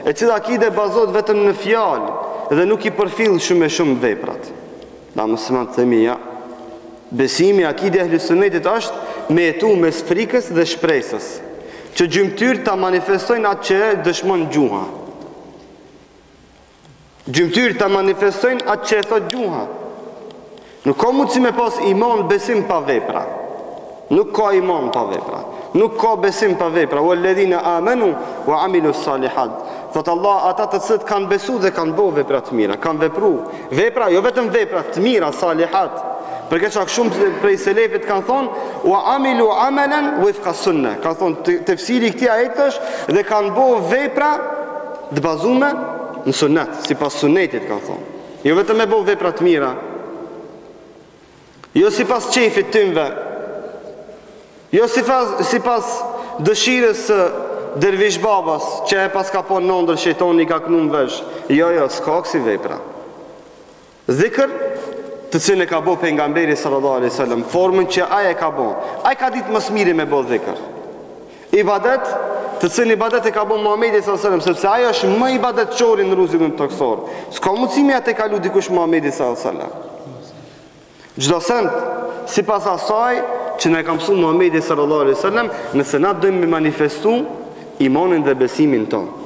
E cila akide bazohet vetëm në fjalë dhe nuk i përfill shumë e shumë veprat. Na muslimanët themi ja. Besimi, akidja e ehli sunnetit është me jetu mes frikës dhe shpresës, që gjymtyrët ta manifestojnë atë që dëshmon gjuha. Gjymtyrët ta manifestojnë atë që e thot gjuha. Nuk ka mundësi me pas iman besim pa vepra. Nuk ka iman pa vepra. Nuk ka besim pa vepra. Walladhina amanu wa amilu salihat. Thot Allah, ata të cilët kanë besu dhe kanë bo vepra të mira, kanë vepru. Vepra, jo vetëm vepra të mira, salihat. Për këtë shkak shumë prej selefit kanë thonë wa amilu amalan wifqa sunna. Kanë thonë tefsiri i këtij ajeti është dhe kanë bo vepra të bazume në sunnet, sipas sunnetit kanë thonë. Jo vetëm me bo vepra të mira, jo sipas qejfit tymve, jo sipas, sipas dëshirës së dervish babas, që e paska pa n'ondërr shejtoni i ka knu në vesh. Jo, jo, s'ka kësi vepra. Dhikr, të cilën e ka bo pejgamberi sallallahu alaihi wasallam, formën që ai e ka bo. Ai ka ditë më së miri me bo dhikr. Ibadet, të cilin ibadet e ka bo Muhamedi sallallahu alaihi wasallam, sepse ai është më ibadetqori në rruzullin tokësor. S'ka mundësi me ia tejkalu dikush Muhamedit sallallahu alaihi wasallam. Çdo send sipas asaj që na e ka mësu Muhamedi sallallahu alaihi wasallam, nëse na dojmë me manifestu imanin dhe besimin tonë.